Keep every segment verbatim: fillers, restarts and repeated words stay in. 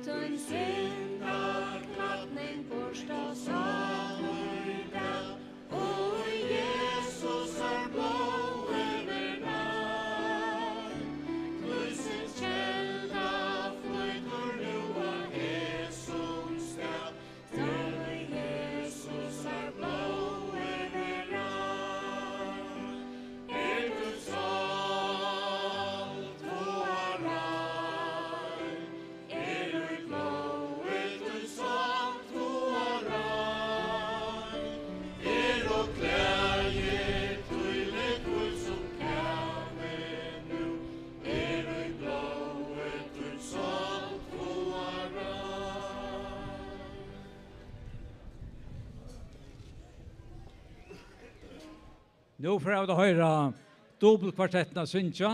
Tín syndaklædning burtur, sálir væl, í Jesusar blóði ver nær. Lívsins kelda flýtur nú á hesum stað, í Jesusar blóði ver nær. Er tín sál tváð rein, er í blóði tín sál tváð rein, eru klæðir tíni hvítt sum kavi nú, er í blóði tín sál tváð rein. Nú fara vit at hoyra dupultkvartettina syngja,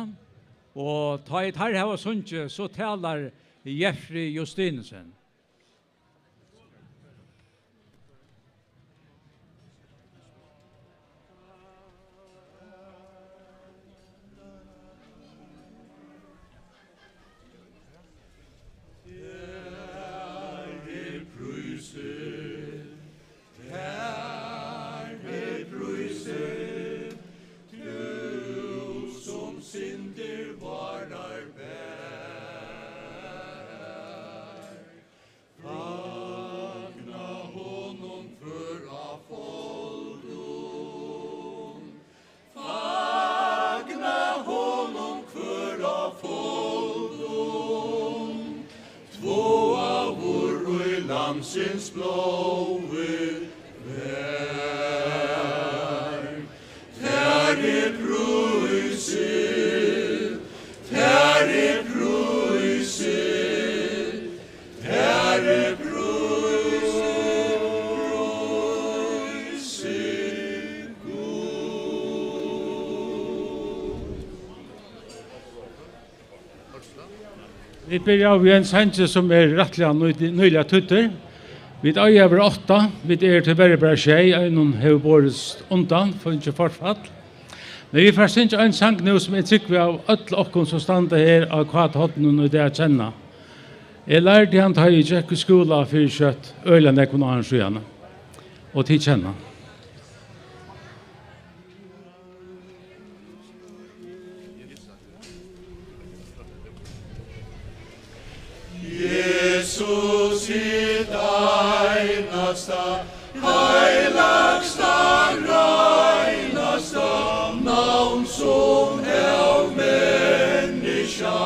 og tá ið teir hava sungið, so talar Jeffrey Justinussen. Herre, prísið, Herre, prísið, tú, sum syndir várar ber. Fagna honum, hvør á foldum, fagna honum, hvør á foldum, tváaður í Lambsins blóði var. Tær er prísið, tær er prísið, tær er prísið, Gud. Vit byrja við ein sangi, sum er rættiliga nýti-, nýliga týddur. Vit eiga at vera átta, vit eru tíverri bara sjey, einum hevur borist undan, fingið forfall. Men vit fara at syngja ein sang nú, sum eg trúgvi av øll okkum, sum standa her á Káta Horninum í dag, kenna. Eg lærdi hann, tá eg gekk í skúla fyri skjótt øgiliga nógvum árum síðani. Og tit kenna hann. Jesus, hitt einasta, heilagsta, reinasta navn, sum av menniskja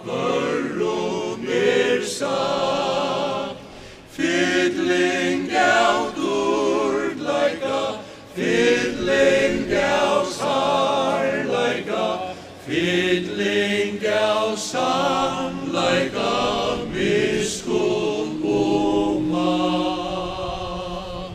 vørrum er sagt. Fylling av dýrdleika, fylling av særleika, fylling av sannleika, miskunn og mátt.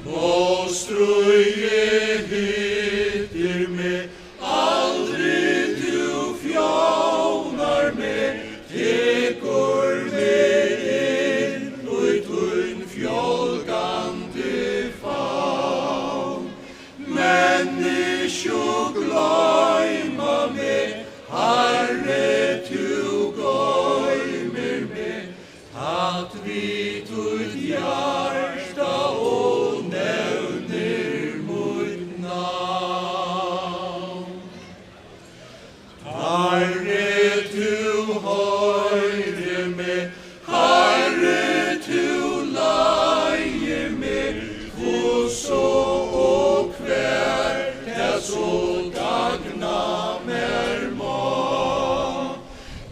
Málstríðið hittir meg, aldri tú fjónar meg, tekur meg inn í tín fjálgandi favn. Menniskju gloyma meg, Harri, tú goymir meg, tætt við títt hjarta og nevnir mítt navn. Harri, tú hoyrir meg, Harri, tú leiðir meg, hvussu og hvar tað so gagna mær má.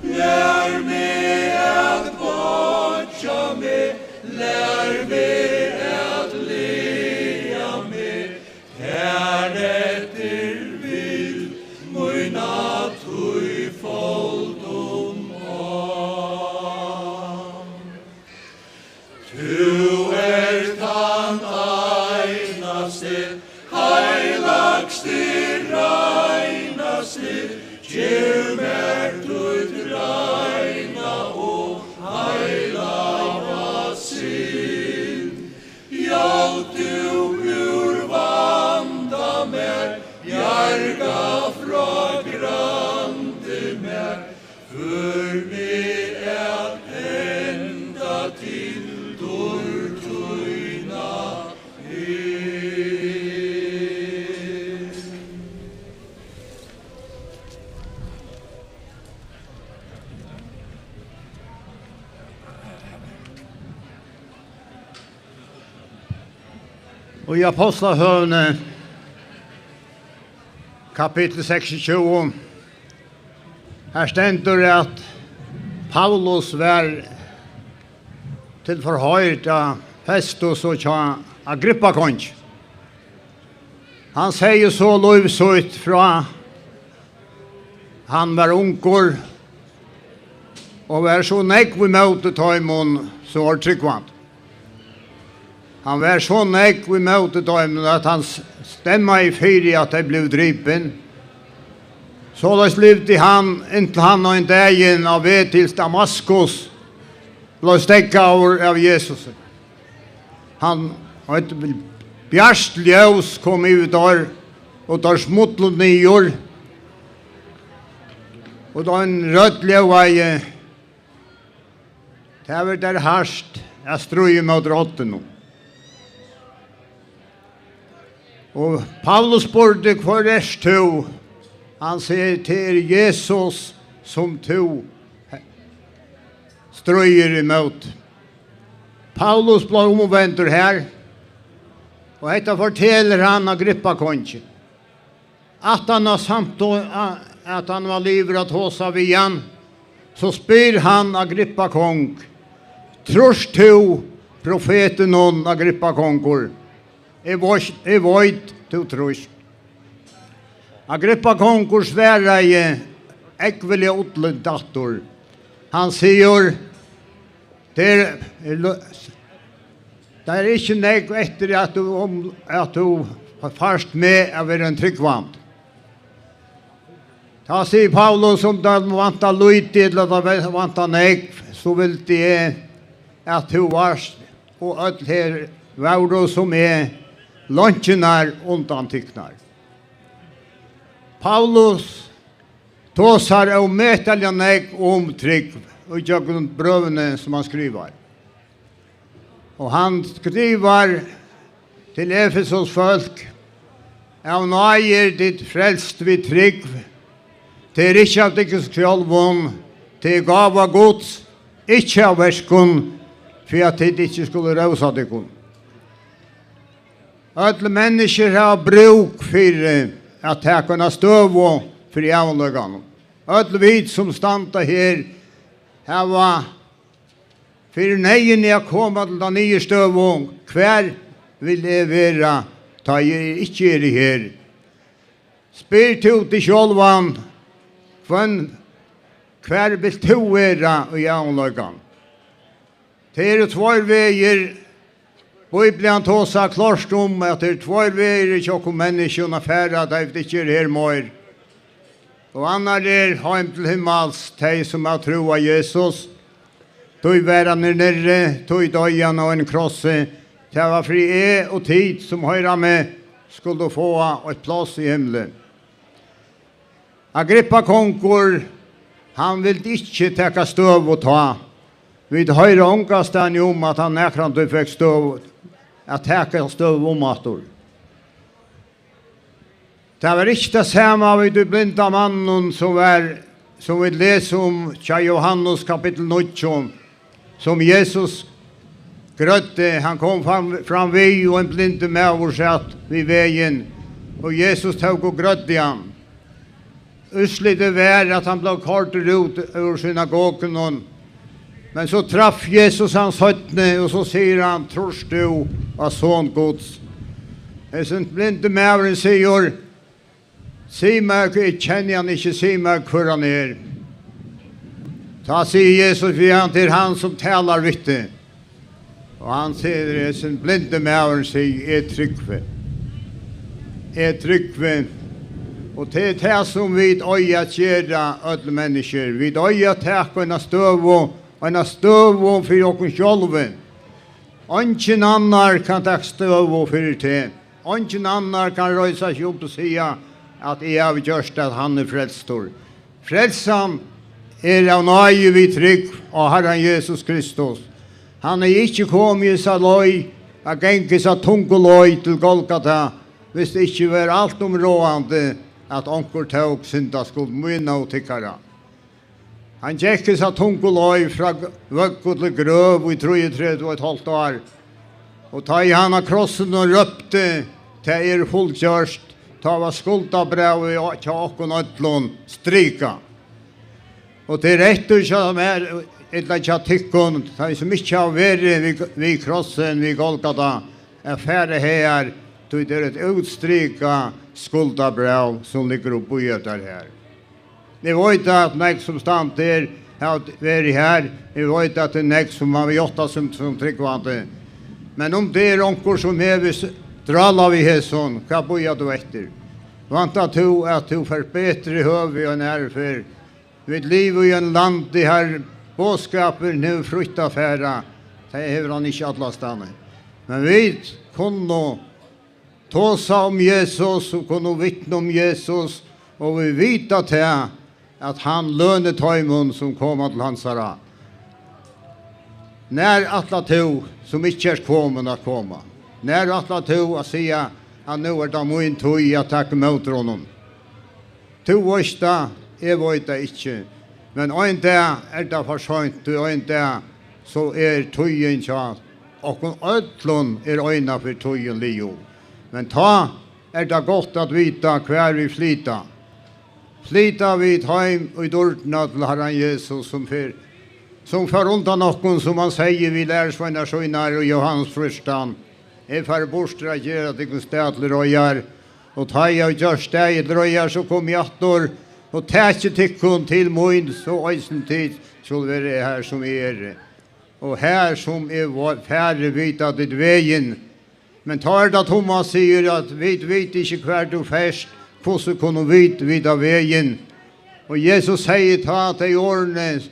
Lær meg at boyggja meg, lær meg at laga meg, tær eftir vild mína, tí foldum ám. Tú ert tann einasti, heilagsti, reinasti, gev mær títt reina og heilaga sinn. Hjálp tú úr vanda mær, bjarga frá grandi mær, før meg at Í Ápostlasøguni, kapittul seksogtjúgu, har stendur, at Paulus var til forhoyr hjá Festus og hjá Agrippa kongi. Hann segði so lív sítt frá, hann var ungur, og var so nógv ímóti teimum, sum vóru trúgvandi. Hann var so nógv ímóti teimum, at hann s-, stemmaði fyri, at tey blivu dripin. Soleiðis livdi hann, inntil hann ein dagin á veg til Damaskus bleiv steðgaður av Jesusi. Hann, og eitt bjart ljós kom yvir teir, og teir smullu niður, og ein rødd ljóðaði: "Tað verður tær hart at stríða móti roddunum." Og Paulus spurdi: "Hvør ert tú?" Hann sigur: "Tað er Jesus, sum tú stríðir ímóti." Paulus bleiv umvendur her, og hetta fortelur hann Agrippa kongi. Aftan á samtu-, a-, at hann var liðugur at tosa við hann, so spyr hann Agrippa kong: "Trýrt tú profetinum, Agrippa kongur?" "Eg veit, eg veit, tú trýrt." Agrippa kongur svaraði ógvuliga ullintur aftur. Hann sigur: "Tað er, er lo-, tað er ikki nógv eftir, at tú, um, at tú fært meg at vera ein trúgvandi." Tá sigur Paulus: "Um tað vantar lítið, ella tað ve-, vantar nógv, so vildi eg, at tú varst, og øll her vóru sum eg, leinkjurnar undantiknar." Paulus tosar ómetaliga nógv um trúgv í gjøgnum brøvini, sum hann skrivar. Og hann skrivar til Efesus fólk: "Av náði eru tit frelst við trúgv. Tað er ikki av tykkum sjálvum, tað er gáva Guds, ikki av verkum, fyri at tit ikki skulu rósa tykkum." Øll menniskju hava brúk fyri at taka eina støðu fyri ævinleikanum. Øll vit, sum standa her, hava fyri neyðini at koma til ta niðurstøðu: "Hvar vil eg vera, tá eg ikki eri her?" Spyr tú teg sjálvan: "Hvønn, hvar vilt tú vera í ævinleikanum?" Tað eru tveir vegir. Bíblian tosar klárt um, at tað eru tveir vegir hjá okkum menniskjum at fara, tá vit ikki eru her meir. Og annar er heim til himmals, tey sum hava trúð á Jesus, tí var hann er niðri, tí doyði hann á einum krossi, tað var fyri eg og tit, sum hoyra meg, skuldu fáa eitt pláss í himli. Agrippa kongur, hann vildi ikki taka støðu tá. Vit hoyra ongastaðni um, at hann nakrantíð fekk støðu, at taka støðu um aftur. Tað var ikki tað sama við tí blinda manninum, sum var, sum vit lesa um hjá Jóhannes kapittul níggju, sum Jesus grøddi. Hann kom fram, fram við, og ein blindur maður sat við vegin, og Jesus tók og grøddi hann. Úrslitið var, at hann bleiv koyrdur út úr synagogunum. Men so treiv Jesus hann seinni, og so sigur hann: "Trýrt tú á Son Guds?" Hesin blindi maðurin sigur: "Sig mær, eg kenni hann ikki, sig mær, hvør hann er." Tá sigur Jesus við hann: "Tað er hann, sum talar við teg." Og hann sigur, hesin blindi maðurin sigur: "Eg trúgvi. Eg trúgvi." Og tað er tað, sum vit eiga at gera, øll menniskju. Vit eiga at taka eina støðu, eina støðu fyri okkum sjálvi. Eingin annar kann taka støðu fyri teg. Eingin annar kann reisa seg upp og siga, at eg havi gjørt, at hann er frelstur. Frelsan er av náði við trúgv á Harran Jesus Kristus. Hann hevði ikki komið hesa leið, at ganga hesa tungu leið til Golgata, hvis tað ikki var alt umráðandi, at onkur tók syndaskuld mína og tykkara. Hann gekk hesa tungu leið frá g-, vøggu til grøv í trýogtretivu og eitt hálvt ár. Og tá ið hann á krossinum rópti: "Tað er fullgjørt", tá var skuldabrævið hjá okkum øllum strikað. Og tað er rætt hjá mær, ella hjá tykkum, tey sum ikki hava verið við, við krossin, við Golgata, at fara hagar, tí tað er eitt útstrikað skuldabræv, sum liggur og bíðar tær har. Eg veit, at nógv sum standa her, hava verið har. Eg veit, at tað er nógv, sum hava játtað sum, sum trúgvandi. Men um tað er onkur, sum hevur s-, drálað við hesum, hvat bíðar tú eftir? Væntar tú, at tú fært betri høvi enn aðru ferð? Vit liva í einum landi, har boðskapurin hevur frítt at fara. Tað hevur hann ikki allastaðni. Men vit kunnu tosa um Jesus og kunnu vitna um Jesus, og vit vita tað, at hann lønir teimum, sum koma til hansara. Nær ætlar tú, sum ikki ert komin, at koma? Nær ætlar tú at siga, at nú er tað mín tíð at taka ímóti honum? Tú veitst tað, eg veit tað ikki, men ein dag er tað for seint, tí ein dag so er tíðin hjá okkum øllum, er einaferð tíðin liðug. Men tá er tað gott at vita, hvar vit flyta. Flyta vit heim í dýrdina til Harran Jesus, sum fer, sum fór undan okkum, sum hann segði við lærisveinar sínar í Jóhannes fjúrtan: "Eg fari burtur at gera tykkum stað til reiðar, og tá eg havi gjørt staðið til reiðar, so komi eg aftur og taki tykkum til mín, so eisini tit skulu vera har, sum eg eri. Og har, sum eg va-, fari, vita tit vegin." Men tá er tað, Tummas sigur, at: "Vit vita ikki, hvar tú fert, hvussu kunnu vit vita vegin?" Og Jesus segði tá tey orðini,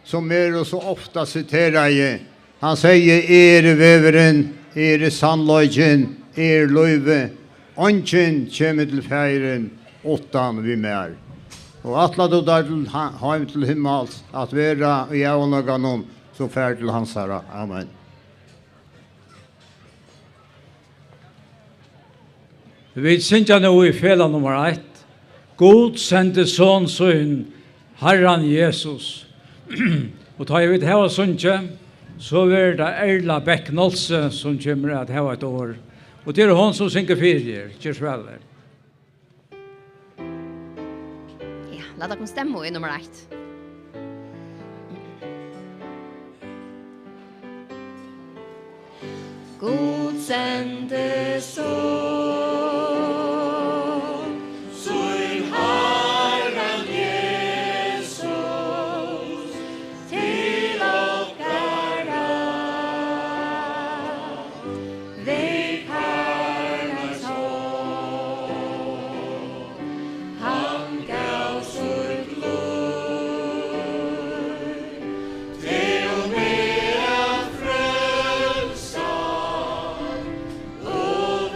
sum eru so ofta siteraði. Hann segði: "Eg eri vegurin, eg eri sannleikin, eg eri lívið. Eingin kemur til Faðirin uttan við mær." Og ætlar tú tær til ha-, heim til himmals, at vera í ævinleikanum, so far til hansara. Amen. Vit syngja nú í felag nummar eitt: "Gud sendi Son sín, Harran Jesus." Og tá eg vit hava sungið, so verður tað Erla Bech Nolsøe, sum kemur at hava eitt orð. Og tað er hon, sum syngur fyri her. Ger so væl, Erla. Ja, lat okkum stemma í nummar eitt. Gud sendi Son sín, Harran Jesus, til okkara. Vit harmast á, hann gav sítt lív. Til meg at frelsa, og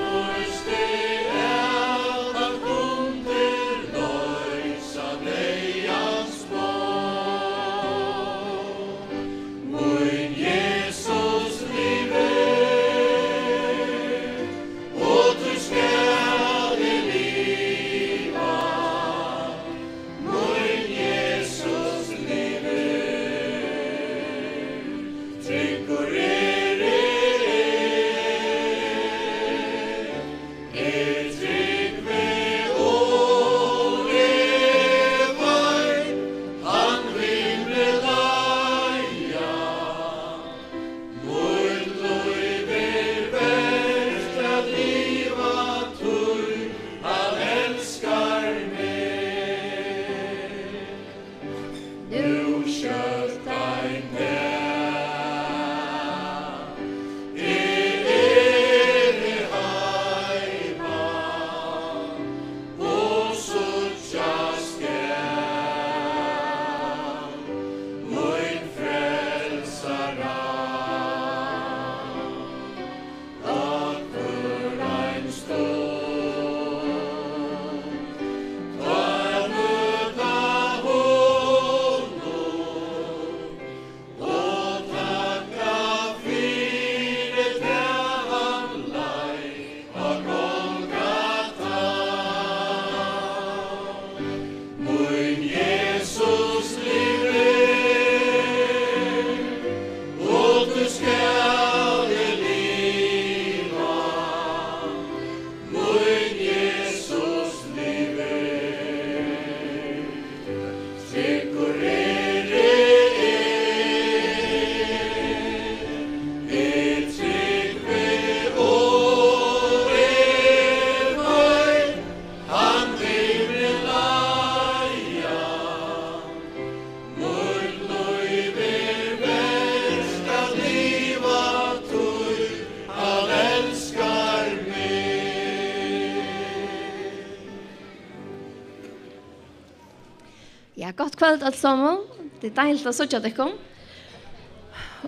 Ja, gott kvøld, øll somul. Tað er deiligt at síggja tykkum.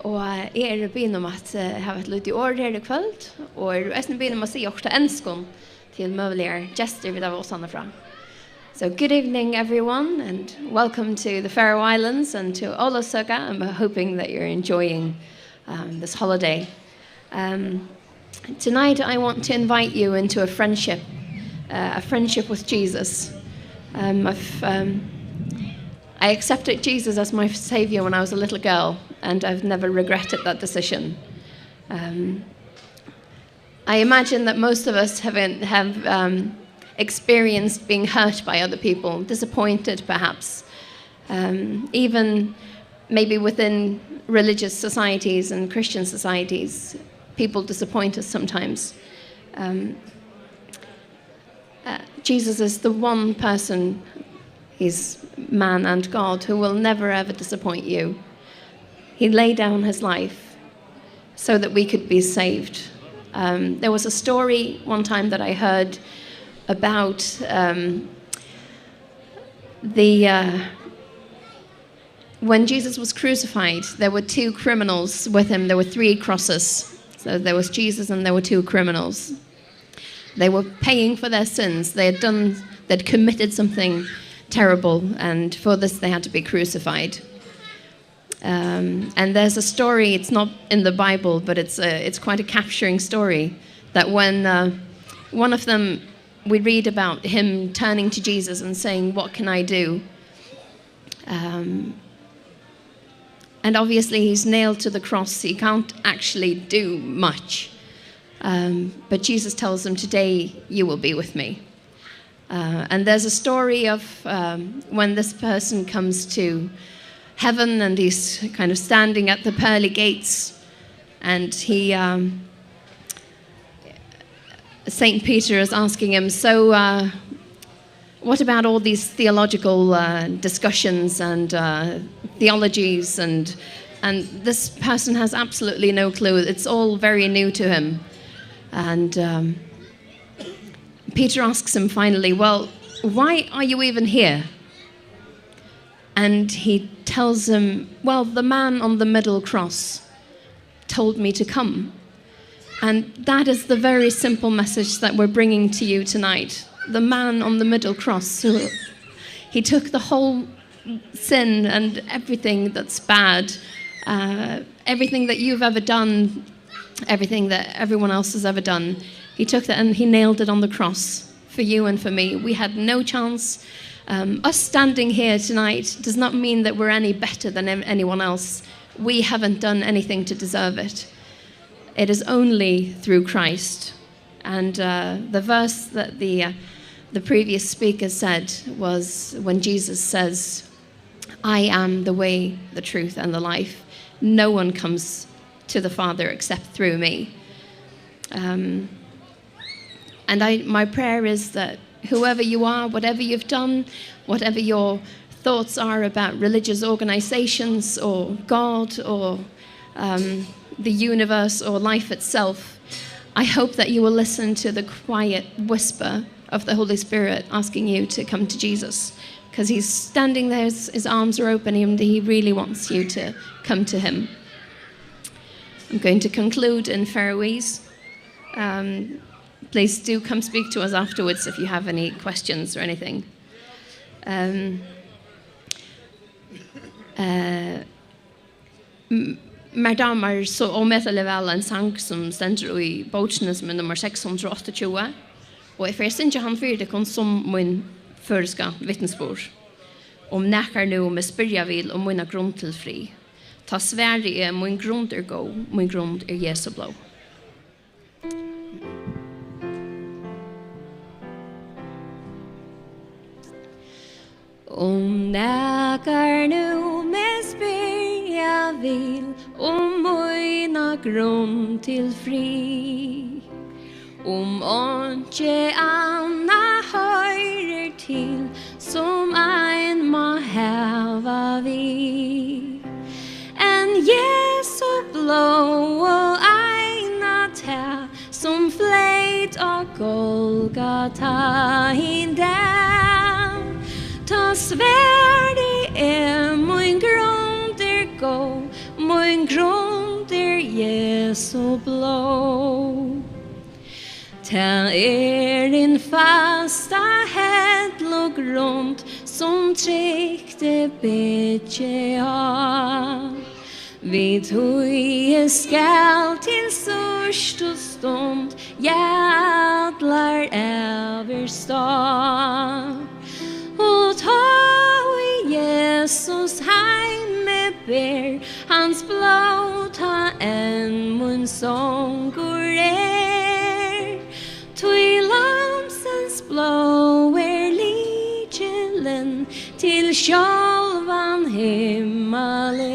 Og eg eri biðin um at, eh, hava eitt lítið orð her í kvøld, og eri eisini biðin um at siga okkurt á enskum til møguligar gestir, vit hava uttan frá. So, good evening, everyone, and welcome to the Faroe Islands and to Ólavsøka. I'm hoping that you're enjoying, um, this holiday. Um, tonight, I want to invite you into a friendship, uh, a friendship with Jesus. Um, I've, um, I accepted Jesus as my Savior when I was a little girl, and I've never regretted that decision. Um, I imagine that most of us have, have, um, experienced being hurt by other people, disappointed perhaps, um, even maybe within religious societies and Christian societies, people disappoint us sometimes. Um, uh, Jesus is the one person, he's man and God, who will never ever disappoint you. He laid down his life so that we could be saved. Um, there was a story one time that I heard about, um, the, uh, when Jesus was crucified, there were two criminals with him. There were three crosses. So there was Jesus and there were two criminals. They were paying for their sins. They had done, they'd committed something terrible, and for this they had to be crucified. Um, and there's a story, it's not in the Bible, but it's a, it's quite a capturing story, that when, uh, one of them, we read about him turning to Jesus and saying, "What can I do?" Um, and obviously he's nailed to the cross. He can't actually do much. Um, but Jesus tells him, "Today you will be with me." Uh, and there's a story of, um, when this person comes to heaven and he's kind of standing at the pearly gates, and he, um, Saint Peter is asking him, "So, uh, what about all these theological, uh, discussions and, uh, theologies?" And, and this person has absolutely no clue. It's all very new to him. And, um, Peter asks him finally, "Well, why are you even here?" And he tells him, "Well, the man on the middle cross told me to come." And that is the very simple message that we're bringing to you tonight. The man on the middle cross, who, he took the whole sin and everything that's bad, uh, everything that you've ever done, everything that everyone else has ever done. He took that and he nailed it on the cross for you and for me. We had no chance. Um, us standing here tonight does not mean that we're any better than an-, anyone else. We haven't done anything to deserve it. It is only through Christ. And, uh, the verse that the, uh, the previous speaker said was when Jesus says, "I am the way, the truth, and the life. No one comes to the Father except through me." Um, and I, my prayer is that whoever you are, whatever you've done, whatever your thoughts are about religious organizations or God or, um, the universe or life itself, I hope that you will listen to the quiet whisper of the Holy Spirit asking you to come to Jesus, 'cause he's standing there, his, his arms are open, and he really wants you to come to him. I'm going to conclude in Faroese. Um, please do come speak to us afterwards if you have any questions or anything. Um, uh, M-, mær dámar so ómetaliga væl ein sang, sum stendur í bókini, sum er nummar seks hundrað og áttaogtjúgu, og eg fari at syngja hann fyri tykkum sum mín føroyska vitnisburð. Um nakar nú meg spyrja vil um mína grund til frið, tá svari eg: mín grund er góð, mín grund er Jesu blóð. Um nakar nú meg spyrja vil um mína grund til frið, um einki annað hoyrir til, sum ein má hava við, enn Jesu blóð og eina tað, sum fleyt á Golgata hin dag, tá svari Jesu blóð. Tað er hin fasta hellugrund, sum trygt eg byggi á. Við tí eg skal til síðstu stund, ja, allar ævir stá. Og tá ið Jesus heim meg ber, hans blóð tá enn mín songur er. Tí Lambsins blóð er lykilin til sjálvan himmalin.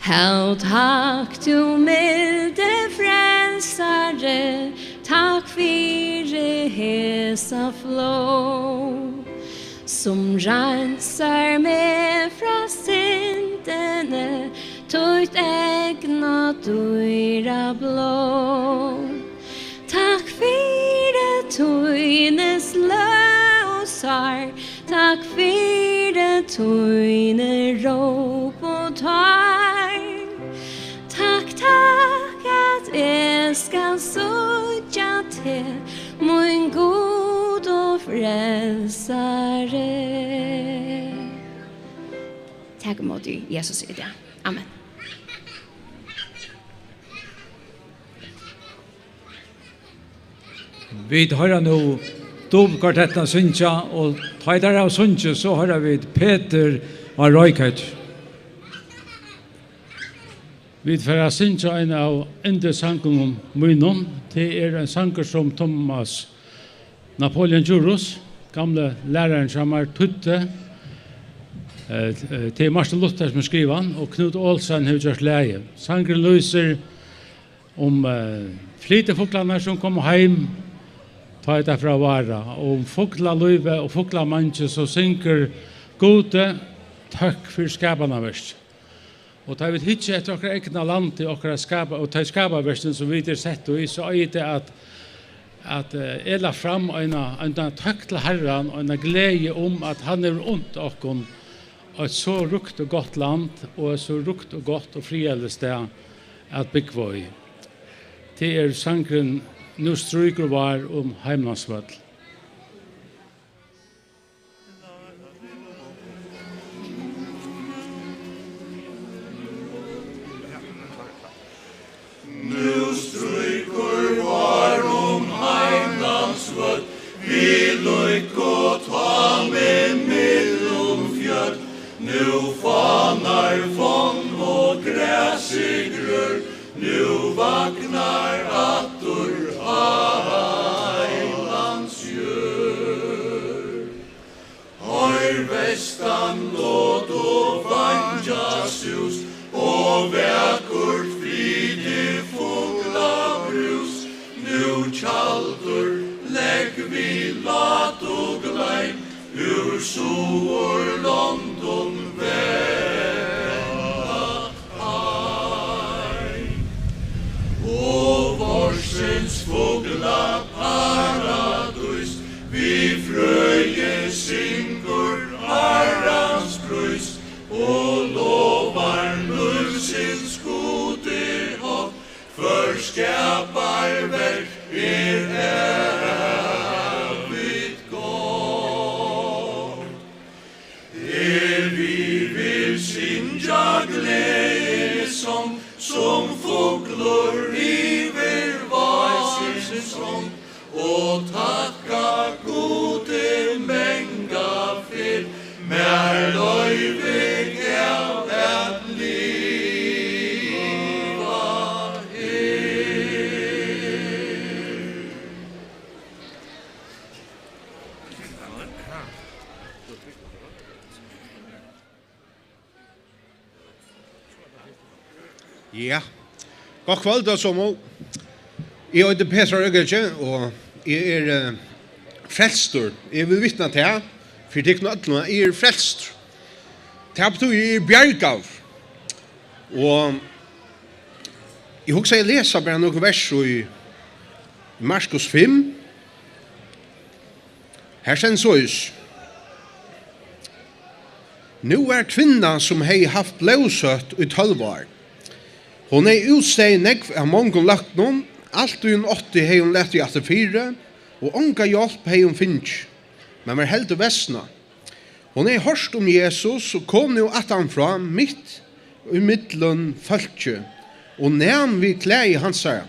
Hav takk, tú mildi frelsari, takk fyri hesa flóð, sum reinsar meg frá syndini, títt egna dýra blóð. Takk fyri tíni sløg og sár, takk fyri tíni róp og tár. Takk, takk, at eg skal síggja teg, mín Gud og frelsari. Tak ímóti Jesus í dag. Amen. Vit hoyra nú Dubkvartetten syngja, og tá ið teir hava sungið, so hoyra vit Petur á Roykjavík. Vit fara at syngja ein av yndissangunum mínum. Tað er ein sangur, sum Tómas Napoleon Djurhuus, gamli lærarin hjá mær, týddi. Eh, eh, tað er Martin Luther, sum skrivaði hann, og Knút Olsen hevur gjørt lagið. Sangurin lýsir um, eh, flytufuglarnar, sum koma heim, tá ið tað fer at vára, og um fuglalívið og fuglamangið, sum syngur: Gudi, tøkk fyri skapanarverkið. Og tá vit hyggja eftir okkara egna landi, okkara skapa-, og tey skapaverkini, sum vit eru sett í, so eigur tað at, at, eh, ela fram eina, eina tøkk til Harran, og eina gleði um, at hann hevur unt okkum eitt so ríkt og gott land og eitt so ríkt og gott og friðarligt stað at búgva í. Tað er sangurin Nú strýkur vár um heimalandsvøll. Nú strýkur vár um heimalandsvøll, við lík og támi millum fjøll. Nú fánar fonn og grasið grør, nú vaknar aftur heimalandsjørð. Hoyr vestan lot og veingjasús og vakurt flytufuglabrús. Nú tjaldur legg við lát og gleym, úr suðurlondum venda heim. Og vorsins fuglaparadís, við frøi syngur Harrans prís, og lovar lívsins Gudi hátt, hvørs skaparverk er ævigt gott. Eg vil, vil syngja gleðisong, sum fuglur yvir vársins rong, og takka Gudi manga ferð, mær loyvi gav at liva her. Ja. Gott kvøld, alt somul. Eg eiti Petur Øgilje, og eg eri, eh, frelstur. Eg vil vitna tað fyri tykkum øllum, at eg eri frelstur. Tað betýðir, eg eri bjargaður. Og eg hugsaði, eg lesi bara nøkur vers í Markus fimm. Her stendur soleiðis: Nú var kvinna, sum hevði havt blóðsótt í tólv ár. Hon hevði útstaðið nógv av mongum læknum, alt ið hon átti, hevði hon latið aftur fyri, og onga hjálp hevði hon fingið, men var heldur versnað. Hon hevði hoyrt um Jesus og kom nú aftanfrá mitt í millum fólkið og nam við klæði hansara.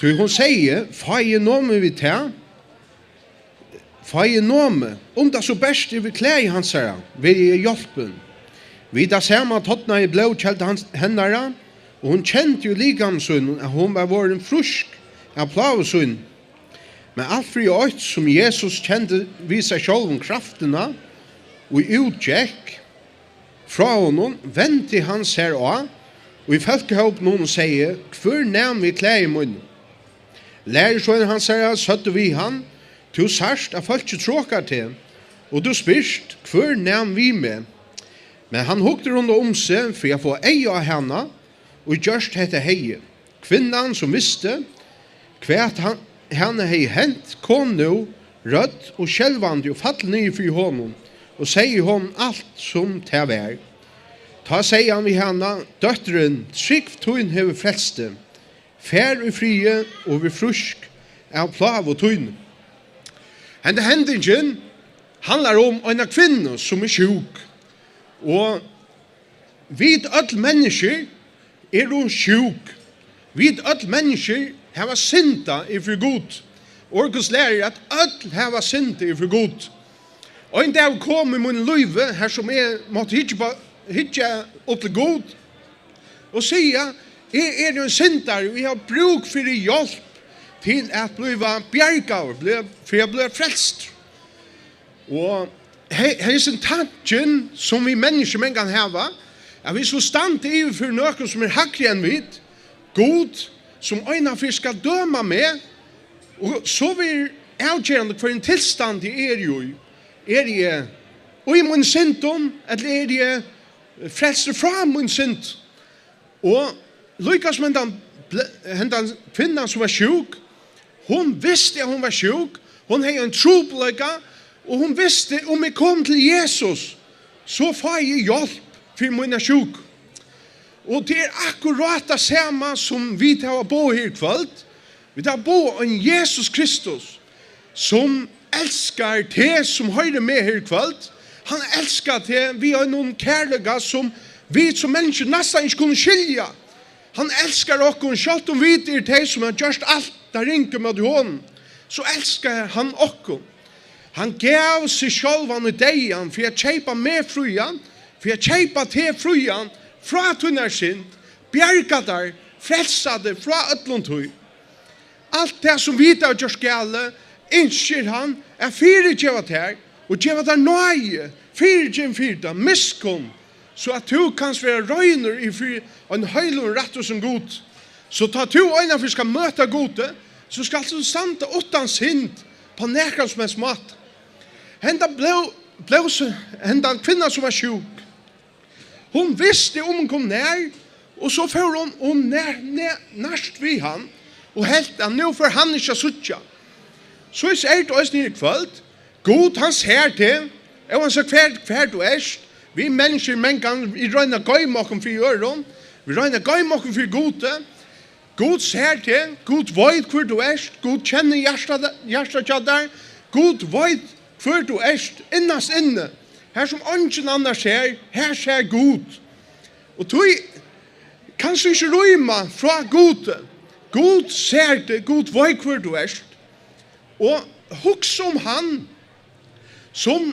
Tí hon segði: Fái eg numið við tað, fái eg numið, um tað so bert er við klæði hansara, verði eg hjálpin. Við tað sama tornaði blóðkelda hans, hennara, og hon kendi í likami sínum, at hon var vorðin frísk av plágu síni. Men alt fyri eitt, sum Jesus kendi við seg sjálvum kraftina, ið útgekk frá honum, vendi hann sær á í fólkahópinum og segði: Hvør nam við klæði mínum? Lærisveinir hansara søgdu við hann: Tú sært, at fólkið trokar teg, og tú spyrt: Hvør nam við meg? Men hann hugdi rundan um seg fyri at fáa eyga á hana, ið gjørt hetta hevði. Kvinnan, sum visti, hvat hann, hana hevði hent, kom nú, rødd og skelvandi, og fall niður fyri honum, og segði honum alt, sum tað var. Tá segði hann við hana: Dóttirin, trúgv tín hevur frelst teg. Far í friði og ver frísk av plágu tíni. Henda hendingin handlar um eina kvinnu, sum er sjúk. Og vit øll menniskjur eru sjúk. Vit øll menniskjur hava syndað yvir fyri Gud. Orð Guds lærir, at øll hava syndað yvir fyri Gud. Ein dagur kom í mínum lívi, har sum eg mátti hyggja upp á, hyggja upp til Gud og siga: Eg eri ein syndari, og eg havi brúk fyri hjálp til at blíva bjargaður, blíva, fyri at blíva frelstur. Og he-, hesin tankin, sum vit menniskju mangan hava, at vit skulu standa yvir fyri nøkrum, sum er hægri enn vit, Gud, sum einaferð skal døma meg, og so verður avgerandi, hvørjum tilstandi eg eri í. Eri eg í mínum syndum, ella eri eg frelstur frá mínum synd? Og líka sum hendan ble-, hendan kvinnan, sum var sjúk, hon visti, at hon var sjúk, hon hevði ein trupulleika, og hon visti: Um eg kom til Jesus, so fái eg hjálp fyri mína sjúku. Og tað er akkurát tað sama, sum vit hava boðað her í kvøld. Vit hava boðað ein Jesus Kristus, sum elskar teg, sum hoyrir meg her í kvøld. Hann elskar teg við einum kærleika, sum vit sum menniskju næstan ikki kunnu skilja. Hann elskar okkum, sjálvt um vit eru tey, sum hava gjørt alt tað ringa móti honum. So elskar hann okkum. Hann gav seg sjálvan í deyðan fyri at keypa meg frían, fyri at keypa teg frían frá tínari synd, bjarga tær, frelsa teg frá øllum tí. Alt tað, sum vit hava gjørt galið, ynskir hann at fyrigeva tær og geva tær náði, fyrigeving fyri tað, miskunn, so at tú kanst vera reinur í fyri ein heilagum, rættvísum Gud. So tá tú einaferð skal møta Gudi, so skalt tú standa uttan synd á nakran sum helst máta. Henda blóð-, blóðs-, henda kvinna, sum var sjúk, hon visti, um hon kom nær, og so fór hon, hon nær, nær, nært við hann, og helt, at nú fór hann ikki at síggja. So er tað eisini her í kvøld. Gud, hann sær teg, óansett hvar, hvar tú ert. Vit menniskjur, mangan, vit royna at goyma okkum fyri øðrum. Vit royna at goyma okkum fyri Gudi. Gud sær teg, Gud veit, hvør tú ert, Gud kennir hjarta, hjarta hjá tær, Gud veit, hvør tú ert, innast inni. Har sum eingin annar sær, har sær Gud. Og tí kanst tú ikki rýma frá Gudi. Gud sær teg, Gud veit, hvør tú ert. Og hugsa um hann, sum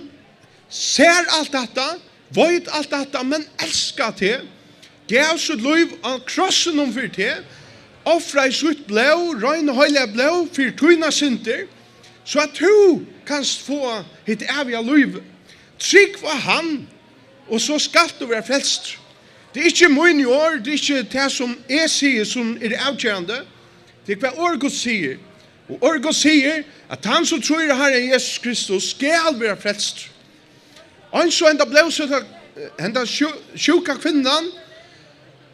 sær alt hatta, veit alt hatta, men elskar teg, gav sítt lív á krossinum fyri teg, ofraði sítt blóð, reina og heilaga blóð, fyri tínar syndir, so at tú kanst fáa hitt æviga lívið. Trúgv á hann, og so skalt tú vera frelstur. Tað er ikki míni orð, tað er ikki tað, sum eg sigi, sum er avgerandi. Tað er, hvat orð Guds sigur. Og orð Guds sigur, at hann, sum trýr á Harran Jesus Kristus, skal vera frelstur. Eins og henda blóðsjúka, henda sjú-, sjúka kvinnan,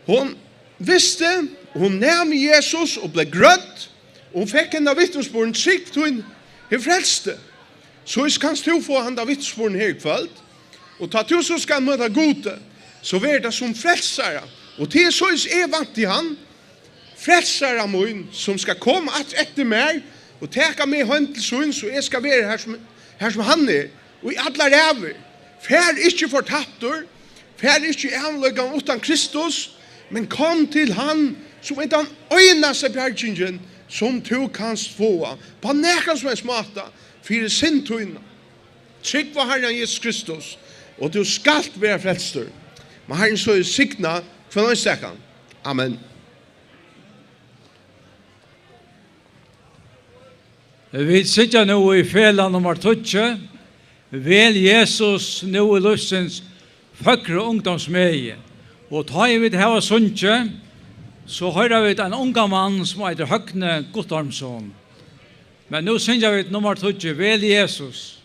hon visti, hon nam Jesus og bleiv grødd, og hon fekk henda vitnisburðin: Trúgv tín hevur frelst teg. So kanst tú fáa handa vitnisburðin her í kvøld, og tá tú so skal møta Gudi, so verður tað sum frelsara, Og tað er soleiðis, eg vænti hann, frelsara mín, sum skal koma aftur eftir mær og taka meg heim til sín, so eg skal vera har sum, har sum hann er, og í allar ævir. Far ikki fortaptur, far ikki í avleiðingar uttan Kristus, men kom til hann, sum er tann einasta bjargingin, sum tú kanst fáa, á nakran sum helst máta, fyri synd tína. Trúgv á Harran Jesus Kristus, og tú skalt vera frelstur. Má Harrin so signa hvønn einstakan. Amen. Vit sita nú í felag nummar tíggju, Vel Jesus nú í lívsins føgru ungdómsmegi. Og tá ið vit hava sungið, so hoyra vit ein ungan mann, sum eitur Høgni Guttormsson. Men nú syngja vit nummar tíggju, Vel Jesus.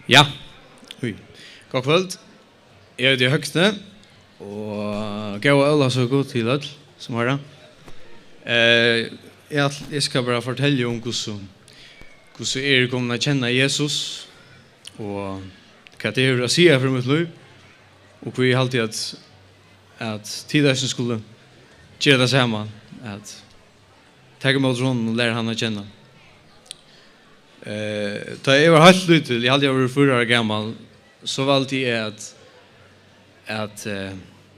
Ja. Ui. Gott kvøld. Eg eiti Høgni, og góða ólavsøku til øll sum hoyra. Eh, eg ætl-, eg skal bara fortelja um, hvussu, hvussu eg eri komin at kenna Jesus, Og hvat tað hevur at siga fyri mítt lív, og hví eg haldi, at, at tit eisini skulu gera tað sama, at taka ímóti honum og læra hann at kenna. Eh, tá eg var heilt lítil, eg haldi, eg var fýra ára gamal, so valdi eg at, at, eh,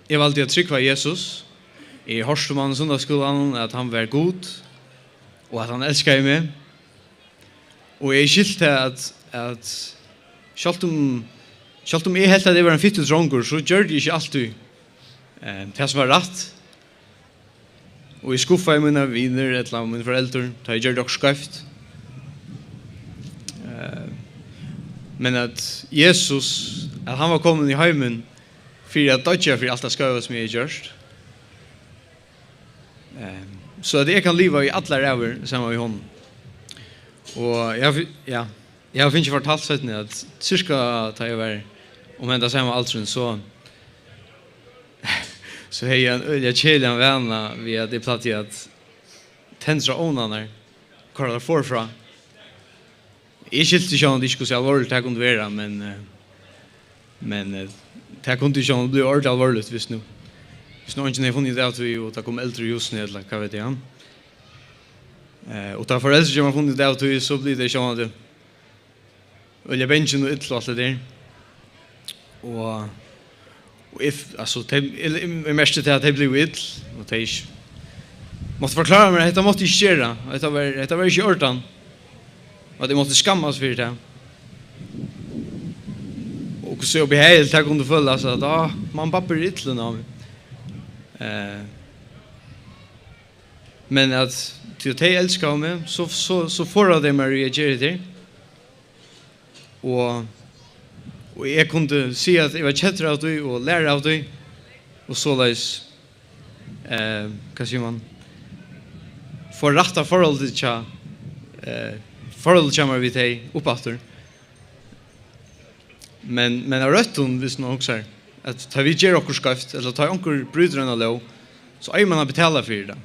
eg valdi at trúgva Jesus. Eg hoyrdi um hann í sunnudagsskúlanum, at hann var Gud, og at hann elskaði meg. Og eg skilti tað, at, at sjálvt um, sjálvt um eg helt, at eg var ein fittur drongur, so gjørdi eg ikki altíð, eh, tað sum var rætt. Og eg skuffaði mínar vinir ella míni foreldur, tá eg gjørdi okkurt skeivt. Eh, men at Jesus, at hann var komin í heimin fyri at doyggja fyri alt tað skeiva, sum eg hevði gjørt. Eh, so at eg kann liva í allar ævir saman við honum. Og eg havi, ja, eg havi fingið fortalt seinni, at cirka tá eg var um henda sama aldurin, so, so hevði eg ein øgiliga keðiligan vana við, at eg plagdi at tendra ovnarnar, koyra teir forfrá. Eg skilti sjálvandi ikki, hvussu alvorligt tað kundi vera, men, eh, men, eh, tað kundi sjálvandi blivið ordiliga alvorligt, viss nú, viss nú eingin hevði funnið út av tí, og tað kom eldur í húsini, ella hvat veit eg, ja. Eh, og tá foreldur hjá mær funnu út av tí, so blivu tey sjálvandi øgiliga bangin og ill og alt tað har. Og, og eg f-, altso, tey, eg, eg, eg merkti tað, at tey blivu ill, og tey ikki, máttu forklára mær, at hetta mátti eg ikki gera, og hetta var, hetta var ikki í ordan, og at eg mátti skammast fyri tað. Og hvussu óbehagiligt tað kundi følast, at, á, mamma og babbi eru ill inn á meg. Eh, men at, tí at tey elskaðu meg, so, so, so forðaðu tey mær at gera hetta her. Og, og eg kundi siga, at eg var keddur av tí og læra av tí, og soleiðis, eh, hvat sigur mann, fáa rætta forholdið hjá, eh, forholdið hjá mær við tey upp aftur. Men, men av røttum, viss mann hugsar, at tá vit gera okkurt skeivt, ella tá onkur brýtur eina lóg, so eigur mann at betala fyri tað.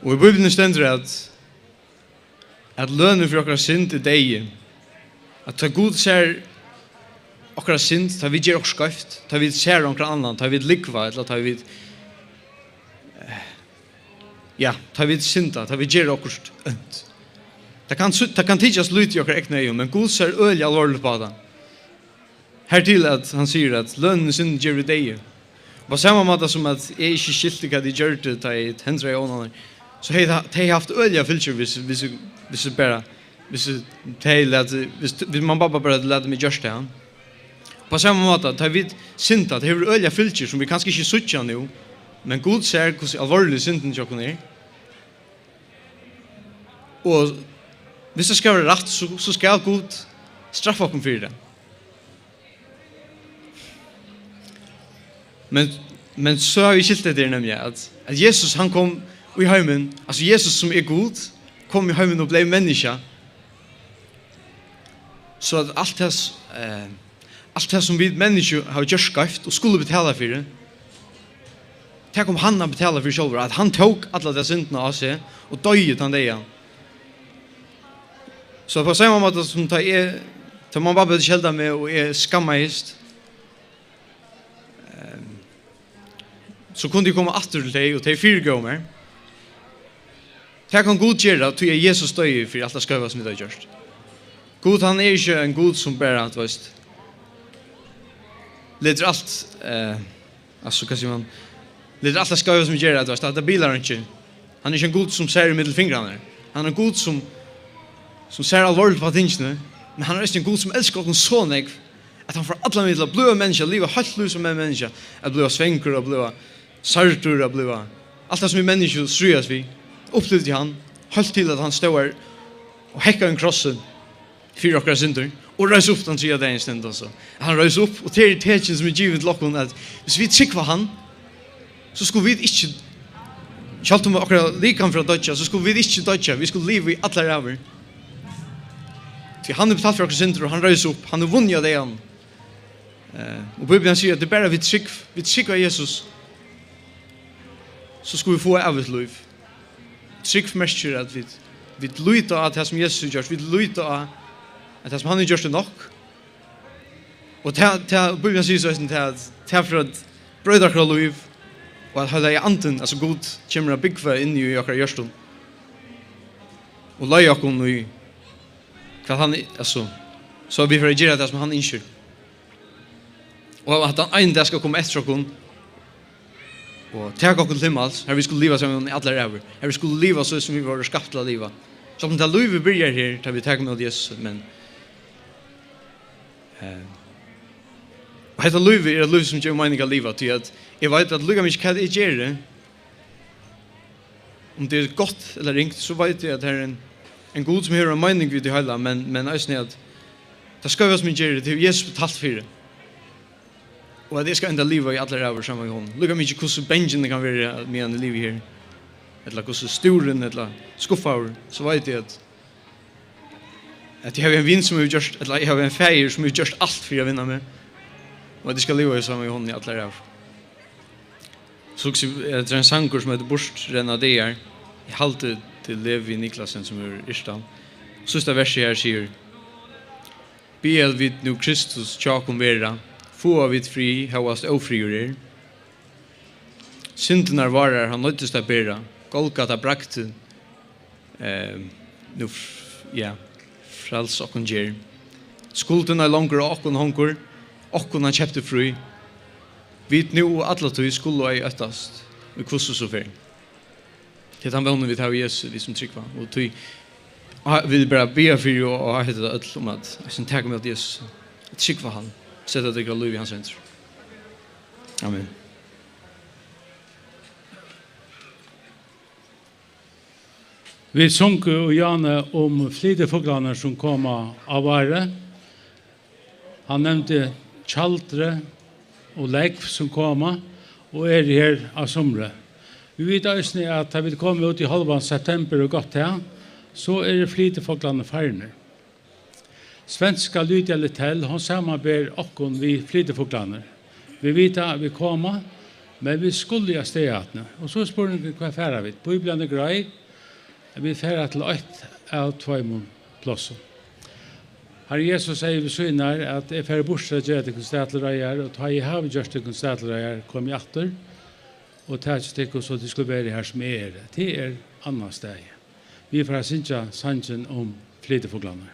Og í Bíbliuni stendur, at at lønin fyri okkara synd er deyði. At tá Gud sær okkara synd, tá vit gera okkurt skeivt, tá vit særa onkran annan, tá vit lúgva, ella tá vit, eh, ja, tá vit synda, tá vit gera okkurt ónt. Tað kann sy-, tað kann tykjast lítið í okkara egnu eygum, men Gud sær øgiliga alvorligt upp á tað. Hertil at hann sigur, at lønin í synd gevur deyða. Og á sama máta sum at eg ikki skilti, hvat eg gjørdi, tá eg tendraði ovnarnar, so hevði tað, tað hevði havt øgiliga fylgir, hvis, hvis, hvis eg bara, hvis eg, tað hevði latið, hvis, hvis mamma og babba bara høvdu latið meg gjørt tað. Á sama máta, tá vit synda, tað hevur øgiliga fylgir, sum vit kanska ikki síggja nú, men Gud sær, hvussu alvorlig syndin hjá okkum er. Og hvis tað skal vera rætt, so, so skal Gud straffa okkum fyri tað. Men, men so havi eg skilt hetta her, nemliga, at, at Jesus, hann kom í heimin, altso Jesus, sum er Gud, kom í heimin og bleiv menniskja. So at alt tað s-, eh, alt tað, sum vit menniskju hava gjørt skeivt og skulu betala fyri, tað kom hann at betala fyri sjálvur, at hann tók alla ta syndina á seg og doyði tann deyðan. So á sama máta sum tá eg, tá mamma og babbi høvdu skeldað meg og eg skammaðist, ehm, so kundi eg koma aftur til tey, og tey fyrigóvu mær. Tað kann Gud gera, tí at Jesus doyði fyri alt tað skeiva, sum vit hava gjørt. Gud, hann er ikki ein Gud, sum bara, tú veist, letur alt, eh, altso, hvat sigur mann, letur alt tað skeiva, sum vit gera, tú veist, at tað bilar einki. Hann er ikki ein Gud, sum sær ímillum fingrarnar. Hann er ein Gud, sum, sum sær alvorligt upp á tingini, men hann er eisini ein Gud, sum elskar okkum so nógv, at hann fór allan vegin til at blíva menniskja, liva heilt lív sum ein menniskja, at blíva svangur, at blíva særdur, at blíva alt tað, sum vit menniskju stríðast við, upplivdi hann, heilt til at hann stóð har og hekkaði um krossin fyri okkara syndir, og reis upp tann triðja dagin, stendur tað so. At hann reis upp, og tað er tekin, sum er givin til okkum, at hvis vit trúgva hann, so skulu vit ikki, sjálvt um okkara likam fer at doyggja, so skulu vit ikki doyggja, vit skulu liva í allar ævir. Tí hann hevur betalt fyri okkara syndir, og hann reis upp, hann hevur vunnið á deyðanum. Eh, og Bíblian sigur, at tað er bara við trúgv, við trúgv á Jesus, so skulu vit fáa evigt lív. Trúgv merkir, at vit, vit líta á tað, sum Jesus hevur gjørt, vit líta á at tað sum hann hevur gjørt er nokk. Og tað, tað, Bíblian sigur so eisini tað, at tað fer at broyta okkara lív, og at Heilagi Andin, altso Gud, kemur at búgva inni í okkara hjørtum og leiða okkum í hvat hann, altso, so vit fara at gera tað, sum hann ynskir. Og at hann ein dag skal koma eftir okkum og taka okkum til himmals, har vit skulu liva saman við honum í allar ævir, har vit skulu liva so, sum vit vóru skapt til at liva. So, men tað lívið byrjar her, tá vit taka ímóti Jesusi, men, eh, og hetta lívið er eitt lív, sum gevur meining at liva, tí at eg veit, at líka mikið hvat eg geri, um tað er gott ella ringt, so veit eg, at har er ein, ein Gud, sum hevur ein meining við tí heila, men, men eisini, at tað skeiva, sum eg geri, tað hevur Jesus betalt fyri. Og at eg skal enda liva í allar ævir saman við honum. Líka mikið hvussu bangin eg kann vera, meðan eg livi her, ella hvussu stúrin ella skuffaður, so veit eg, at, at eg havi ein vin, sum hevur gjørt, ella eg havi ein faðir, sum hevur gjørt alt fyri at vinna meg, og at eg skal liva saman við honum í allar ævir. So hugsi eg, hetta er ein sangur, sum eitur Burturrenna dagar. Eg haldi, tað er Levi Niklasen, sum hevur yrkt hann. Síðsta versið her sigur: Biðja vit nú Kristus hjá okkum vera, fáa vit frið, hóast ófriður er. Syndirnar várar hann noyddist at bera, Golgata bragdi, eh, nú f-, ja, fræls okkum ger. Skuldin ei longur á okkum hongur, okkum hann keypti frí. Vit nú og alla tíð skulu ei óttast, í hvussu so fer. Tað er tann vónin, vit hava í Jesusi, vit sum trúgva. Og tí, og vit bara biðja fyri og, og hetta øll um at, eisini taka ímóti Jesusi, at trúgva hann, seta tykkara lív í hans hendur. Amen. Vit sungu í áðni um flytufuglarnar, sum koma á vári. Hann nevndi tjaldrið og lógv, sum koma og eru her á sumri. Vit vita eisini, at tá vit koma út í hálvan septembur og gott tað, so eru flytufuglarnir farnir. Svenska Lydia Littell, hon samanber okkum við flytufuglarnar. Vit vita, at vit koma, men vit skulu avstað aftur. Og so er spurningurin, hvar fara vit? Bíblian er greið, at vit fara til eitt av tveimum plássum. Harrin Jesus segði við sínar, at eg fari burtur at gera tykkum stað til reiðar, og tá eg havi gjørt tykkum stað til reiðar, komi eg aftur og taki tykkum, so tit skulu vera har, sum eg eri. Tað er annað stað. Vit fara at syngja sangin um flytufuglarnar.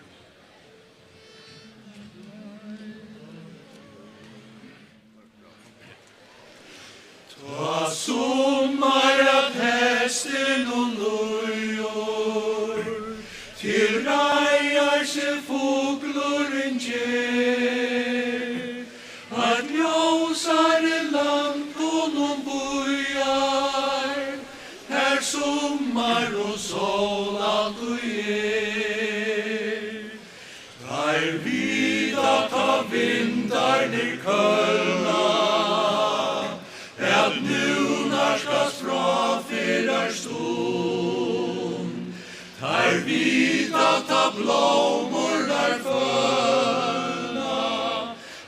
Tá summar at hestinum líður, til reiðar seg fuglurin ger, eitt ljósari land honum bíðar, har summar og sól altíð er. Teir vita, tá vindarnir kólna, at nú nærkast fráferðarstund. Teir vita, tá blómurnar følna,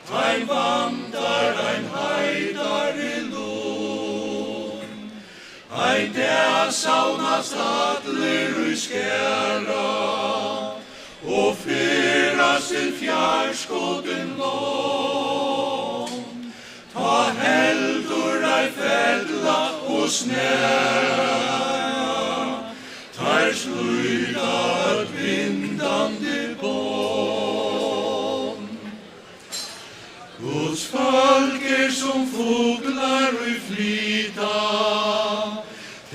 teim vandar ein heitari lund. Ein dag savnast allir í skara og ferðast til fjarskotin lond. Tá heldur ei fella og snara, teir slíta øll bindandi bond. Guds fólk er sum fuglar, ið flyta,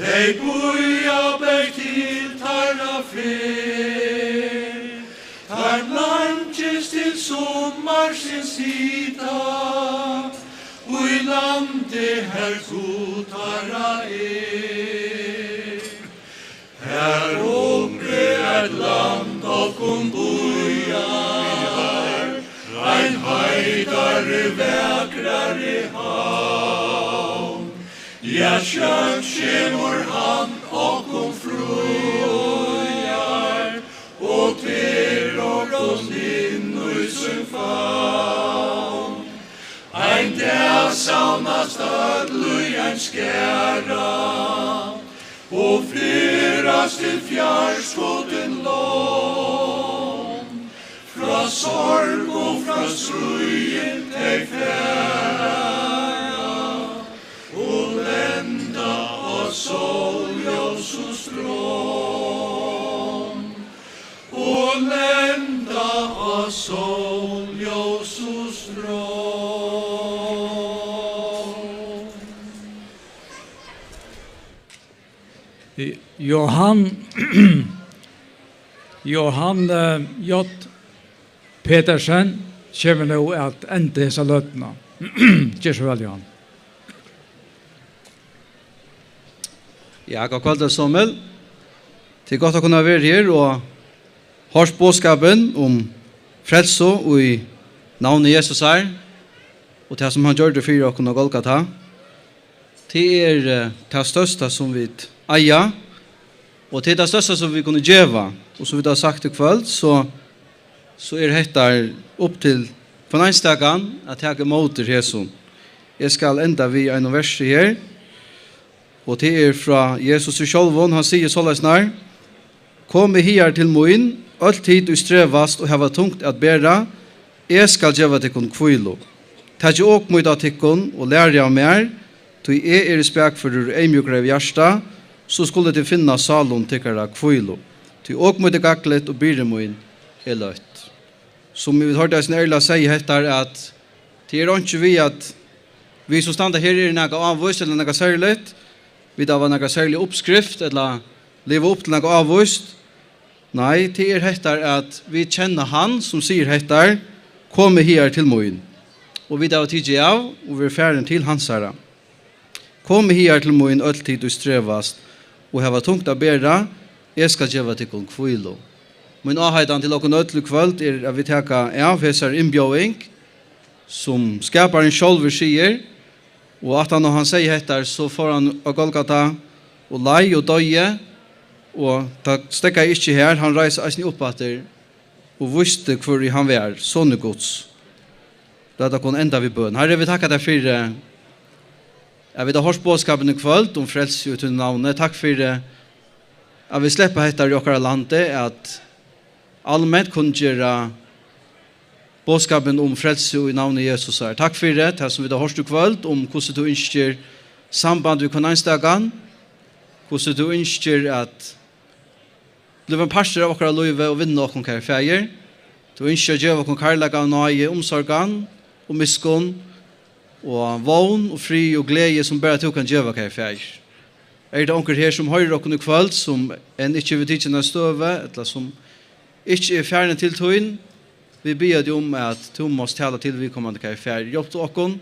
tey bíða bert til teirra ferð. Teir leingist til summarsins hita, í landi, har Gud teirra er. Har uppi eitt land okkum bíðar, ein heitari, vakrari havn. Ja, skjótt kemur hann okkum fríar og ber okkum inn í sín favn. Ein dag savnast øll í ein skara, og ferðast til fjarskotin lond. Frá Sorg og frá stríði tey fara, og lenda á sólljósum strond, og lenda á sólljósum strond. Johan, Johan, eh, J. Petersen kemur nú at enda hesa løtuna. Ger so væl, Johan. Ja, gott kvøld, Samuel. Tað er gott at kunna vera her og hoyrt boðskapin um frelsu í navni Jesusar og tað, sum hann gjørdi fyri okkum á Golgata. Tað er, eh, tað størsta, sum vit eiga, og tað er tað størsta, sum vit kunnu geva. Og sum vit hava sagt í kvøld, so, so er hetta upp til hvønn einstakan at taka ímóti hesum. Eg skal enda við einum versi her, og tað er frá Jesusi sjálvum. Hann sigur soleiðis nær: Komið higar til mín, øll tit, ið strevast og hava tungt at bera, eg skal geva tykkum hvílu. Takið ok mítt á tykkum og lærið av mær, tí eg eri spakførur og eyðmjúkur av hjarta, so skulu tit finna sálum tykkara hvílu. Tí ok mítt er gagnligt og byrði mín er løtt. Sum vit hoyrdu eisini Erla siga hetta, at tað er einki við, at vit sum standa her eru nakað ávíst ella nakað serligt, vit hava nakað serliga uppskrift ella liva upp til nakað ávíst. Nei, tað er hetta, at vit kenna hann, sum sigur hetta: Komið higar til mín. Og vit hava tikið av og verið farin til hansara. Komið higar til mín, øll tit, ið strevast og hava tungt at bera, eg skal geva tykkum hvílu. Mín áheitan til okkum øll í kvøld er, at vit taka av hesari innbjóðing, sum Skaparin sjálvur sigur, og aftan á hann segði hetta, so fór hann á Golgata og leið og doyði, og tað steðgaði ikki har, hann reis eisini upp aftur og vísti, hvør ið hann var, Sonur Guds. Lat okkum enda við bøn. Harri, vit takka tær fyri, at vit hava hoyrt boðskapin í kvøld um frelsi í tínum navni. Takk fyri, at vit sleppa hetta í okkara landi, at alment kunngera boðskapin um frelsi í navni Jesusar. Takk fyri tað, sum vit hava hoyrt í kvøld, um hvussu tú ynskir samband við hvønn einstakan, hvussu tú ynskir at blíva ein partur av okkara lívi og vinna okkum, kæri Faðir. Tú ynskir at geva okkum kærleika og náði, umsorgan og miskunn og vón og frið og gleði, sum bara tú kanst geva, kæri Faðir. Er tað onkur her, sum hoyrir okkum í kvøld, sum enn ikki hevur tikið eina støðu, ella sum ikki er farin til tín, vit biðja teg um, at tú mást tala til viðkomandi, kæri Faðir. Hjálp tú okkum,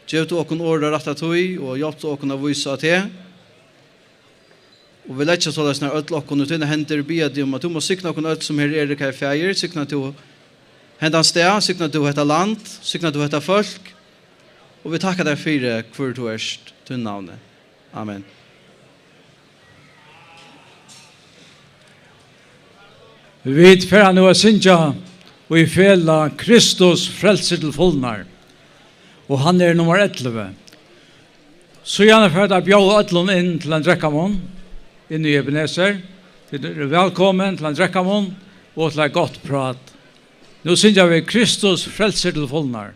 gev tú okkum orð á rætta tíð, og hjálp tú okkum at vísa á teg. Og vit leggja soleiðis nær øll okkum í tínar hendur, biðja teg um, at tú mást signa okkum øll, sum her eru, kæri Faðir. Signa tú hendan stað, signa tú hetta land, signa tú hetta fólk. Og vit takka tær fyri, hvør tú ert, í tínum navni. Amen. Vit fara nú at syngja í felag Kristus frelsir til fulnar, og hann er nummar ellivu. Síðani fara vit at bjóða øllum inn til ein drekkamunn inn í Ebenezer. Tit eru vælkomin til ein drekkamunn og til eitt gott prát. Nú syngja vit Kristus frelsir til fulnar.